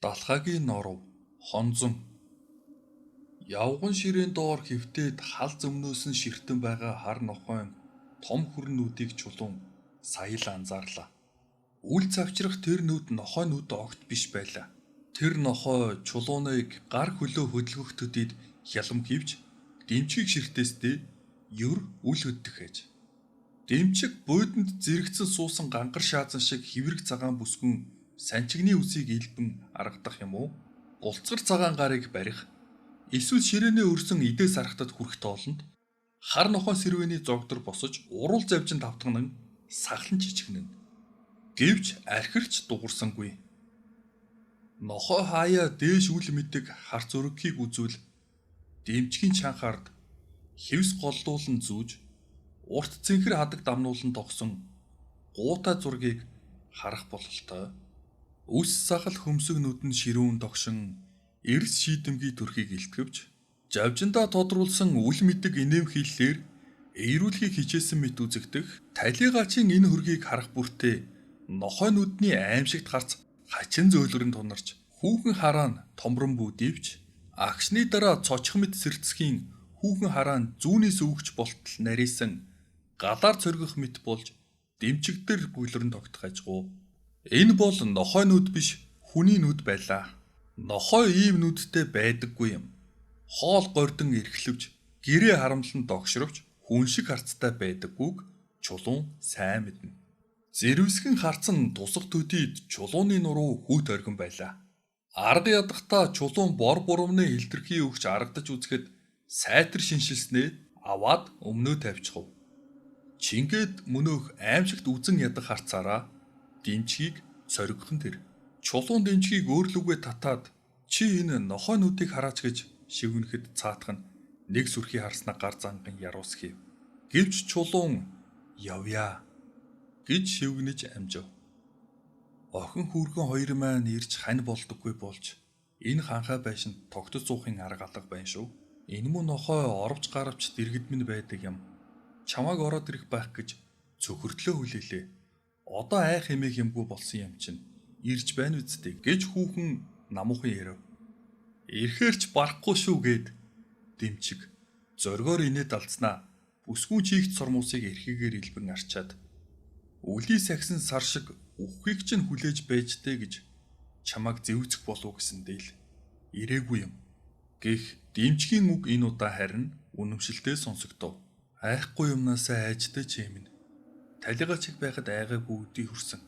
Далхаагийн норов хонзон явган ширээн доор хэвтээд хал зөмнөөс нь ширтэн байгаа хар нохойн том хүрэн нүдийг Чулуун сая л анзаарлаа. Үл цавчрах тэр нүд нохой нүд огт биш байлаа. Тэр нохой Чулууныг гар хөлөө хөдөлгөх төдийд хялам хэвж Дэмчгийг ширтээсдээ ер үл хөддөх аж. Дэмчиг бууданд зэрэгцэн суусан гангар шаазан шиг хэврэг цагаан бүсгүйн санчигны үсийг илбэн аргадах юм уу? Булцгар цагаан гарыг барих эсвэл ширээнээ өрсөн идээ сархтад хүрэх тоолонд хар нохой сэрвэний зогдор босож урал завжин тавтагнан сахлан чичгэнэ. Гэвч архирч дуурсангүй. Нохой хаяа дээш үл мэддэг харц өргөхийг үзвэл Дэмчгийн чанхаард хевс голлуулан зүүж урт цэнхэр хадаг дамнуулан тогсон гуутай зургийг харах бололтой. Үс сахал хөмсөг нүд нь ширүүн догшин эрс шийдэмгий төрхийг илтгэвч жавжиндаа тодруулсан үл мэдэг инээмхийллээр эерүүлэхийг хичээсэн мэт үзэгдэх талийгаачийн энэ хөргийг харах бүртээ нохой нүдний аймшигт харц хачин зөөлрөн тунарч хүүхэн хараа нь томрон бүүдийвч агшны дараа цочих мэт сэрцгийн хүүхэн хараа нь зүүнээс өвгч болтол нарийсан галаар цоргих мэт болж дэмчигдэр бүглэрэн тогтох ажгүй. Энэ бол нохой нүд биш хүний нүд байлаа. Нохой ийм нүдтэй байдаггүй юм. Хоол гордон эрхлэвч гэрээ харамлан догшровч хүн шиг харцтай байдаггүйг Чулуун сайн мэднэ. Зэрвсгэн харц нь тусах төдийд Чулууны нуруу хүүт оргин байлаа. Арга ядахдаа Чулуун бор бурмны хилтерхий өгч аргадаж үзэхэд сайтар шиншилснээ аваад өмнөө тавьчихав. Чингээд мөнөөх аймшигт үзэн ядах харцаараа Дэмчгийг соригхон тэр. Чулуун Дэмчгийг өөрлөгөө татаад чи энэ нохой нүдийг хараач гэж шивгэнэхэд цаатах нь нэг сүрхий харснаа гар занган яруус хийв. Гэвч Чулуун явъя гэж шивгэнэж амжив. Охин хүүргэн хоёр маань ирж хань болдоггүй болж энэ ханхай байшинд тогтож суухын арга алга байна шүү. Энэ мөн нохой оровч гаравч дэргэд минь байдаг юм. Чамайг ороод ирэх байх гэж цөхөрдлөө хүлээлээ. Одоо айх хэмээх юмгүй болсон юм чинь ирж байна үсттэй гэж хүүхэн намуухан ярив. Ирэхээр ч барахгүй шүү гэд Дэмчиг зоргоор инээд алдснаа. Бүсгүүн чийгт сормуусыг эрхийгээр илбэн арчаад үлий сагсан сар шиг үххийг чинь хүлээж байж дээ гэж чамайг зэвцэх болов гэсэн дээл ирээгүй юм. Гэх Дэмчгийн үг энэ удаа харин үнэмшилтэй сонсогдов. Айхгүй юмнаасаа айжтай чимэн. Талигаа чиг байхад айгаагүй өдий хөрсөн.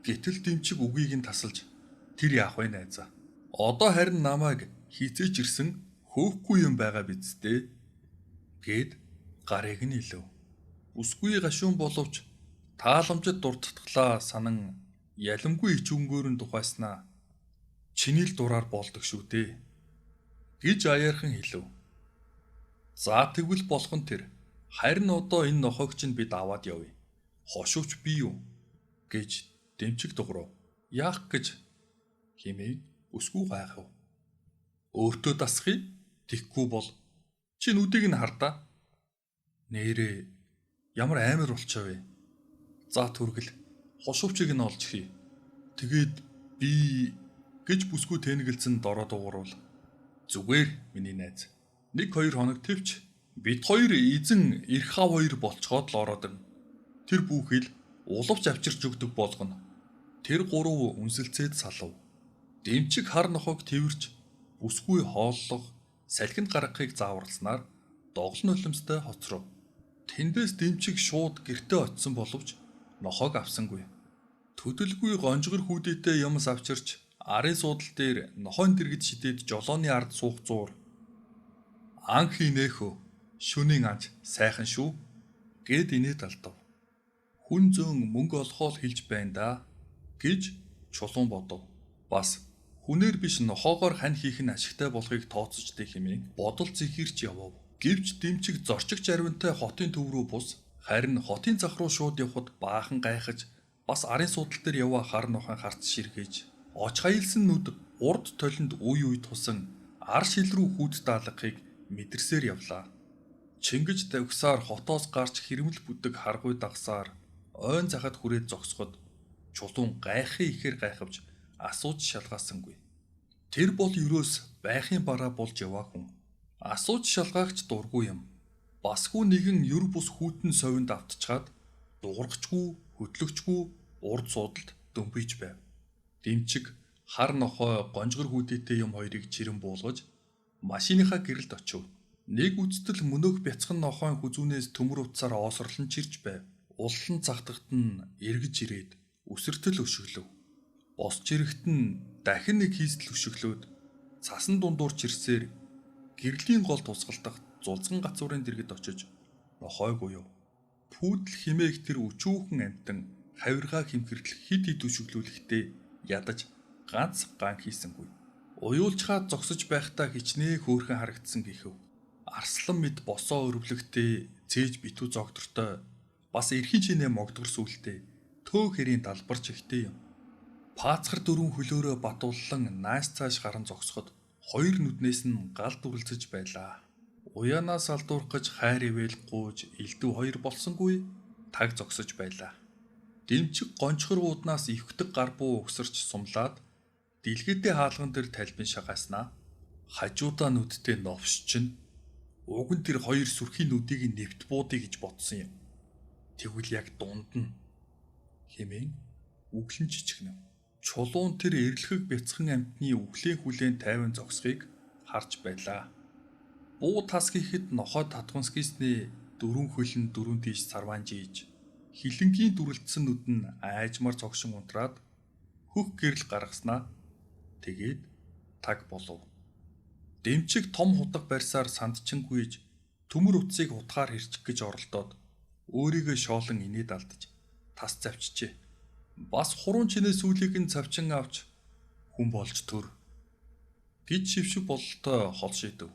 Гэтэл Дэмчиг үгийг нь тасалж тэр яах вэ найзаа. Одоо харин намайг хизээж ирсэн хөөхгүй юм байгаа биз дээ гэд гарыг нь илв. Бүсгүй гашуун боловч тааламжид дурдтгалаа санан ялимгүй ичүүнгээр нь тухайснаа чиний л дураар болдог шүү дээ гэж аяархан хэлв. За тэгвэл болох нь тэр. Харин одоо энэ нохойг чинь бид аваад явъя. Хошууч би юу гэж Дэмчиг дуграв. Яах гэж хэмээн бүсгүй гайхав. Өөртөө дасхий тэгхгүй бол чи нүдийг нь хардаа. Нээрээ ямар амар болчоо вэ? За түргэл хошуувчийг нь олж хий. Тэгээд би гэж бүсгүй тэнэгэлцэн дороо дуугарвал зүгээр миний найз. 1 2 хоног твч бид хоёр эзэн эрх ав хоёр болцоход л ороод ирнэ. Тэр бүхэл улавч авчирч өгдөг болгоно. Тэр гурав үнсэлцээд салав. Дэмчиг хар нохойг тэрч бүсгүй хооллох салхинд гаргахыг зааварласнаар доголн нулимстай хоцров. Тэндээс Дэмчиг шууд гэртээ очсон боловч нохойг авсангүй. Төдөлгүй гонжгор хүүдээтэй юмс авчирч арын суудал дээр нохойн дэргэд шидээд жолооны ард суух зуур анх инэхөө шөнийн анч сайхан шүү гэд инээд алдав. Хүн зөөн мөнгө олохоо л хэлж байна да гэж Чулуун бодов. Бас хүнээр биш нохоогоор хань хийх нь ашигтай болохыг тооцож дээ хэмээн бодол зэхэрч явав. Гэвч Дэмчиг зорчигч аривнтай хотын төв рүү бус харин хотын зах руу шууд явхад баахан гайхаж бас арын суудал дээр яваа хар нохой харц ширхээж оч хаялсан нүд урд толинд үе үе тусан ар шил рүү хүүд даалгахыг мэдэрсээр явлаа. Чингэж давхисаар хотоос гарч хэрмэл бүдэг харгуй дагсаар ойн захад хүрээд зогсоход Чулуун гайхын ихээр гайхавч асууж шалгаасангүй. Тэр бол ерөөс байхын бараа болж яваа хүн. Асууж шалгаагч дургүй юм. Басгүй нэгэн ер бус хүйтэн совинд автчаад дуургачгүй, хөдлөгчгүй урд суудалд дөнбийж байв. Дэмчиг хар нохой гонжгор хүүдээтэй юм хоёрыг чирэн буулгаж машиныхаа гэрэлд очив. Нэг үздэл мөнөөх бяцхан нохойн хүзүүнээс төмөр утсаар оосорлон чирч байв. Уллан цагдагт нь эргэж ирээд үсэртэл өшөглөв. Босч ирэхэд нь дахин нэг хийсэл өшөглөөд цасан дундуур чирсээр гэрлийн гол тусгалдах зулцган гацуурын дэргэд очиж нохойг уяв. Пүүдл химээх тэр өчүүхэн амьтан хавиргаа хэмхэртэл хид хид өшөглүүлэхдээ ядаж ганц ган хийсэнгүй. Уюулчхаад зогсож байхдаа хичнээн хөөрхөн харагдсан гэхэв. Арслан мэд босоо өрөвлөгтэй цээж битүү зогдортой бас эрхийн чинээ могдгор сүултээ төө хэрийн далбарч ихтэй юм. Паацхар дөрвөн хөлөөрөө батууллан нааш цааш гарan зогсоход хоёр нүднээс нь гал дүрлцэж байлаа. Уяанаас алдуурах гэж хайр ивэл гууж элдв хоёр болсонгүй таг зогсож байлаа. Дэмчиг гончгор ууднаас ивхдэг гар буу угсарч сумлаад дэлгэтэй хаалган дээр талбин шагааснаа хажуудаа нүдтэй новш чинь уг нь тэр хоёр сүрхийн нүдийг нэвт буудъя гэж бодсон юм. Тэгвэл яг дунд нь хэмээн үглэн жижигнэв. Чулуун тэр эрэлхэг бяцхан амьтны үхлээ хүлээн тайван зогсохыг харж байлаа. Буу тас гэхэд нохой татгунскисний дөрвөн хөлн дөрвөн тийш сарваанжийж хилэнгийн дүрэлтсэн нүд нь айжмар цогшин унтраад хөх гэрэл гаргаснаа тэгээд таг болов. Дэмчиг том хутга барьсаар сандчингүйж төмөр утсыг утгаар хэрчих гэж оролдоод өөрийгөө шоолон инээд алдаж тас завчжээ. Бас хуруун чинээ сүүлийг нь цавчин авч хүн болж төр гэж шившиг бололтой хол шидэв.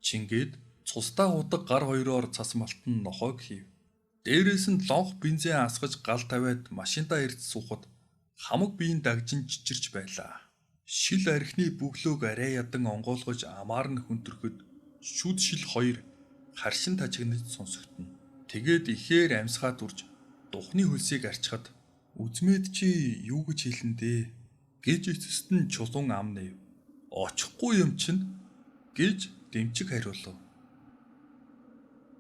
Чингээд цусдаа удаг гар хоёроор цас малтан нохойг хийв. Дээрээс нь лонх бензин асгаж гал тавиад машиндаа ирж суухад хамаг биеийн дагжин чичирч байлаа. Шил архины бөглөөг арай ядан онгойлгож амаар нь хүнтрөхөд шүд шил хоёр харшин тажигнаж сонсогдоно. Тэгээд ихээр амьсгаа дүрж духны хөлсийг арчхад үзмээд чи юу гэж хэлнэ дээ гэж эцэст нь чулуун ам нээв. Очихгүй юм чинь гэж дэмчиг хариулав.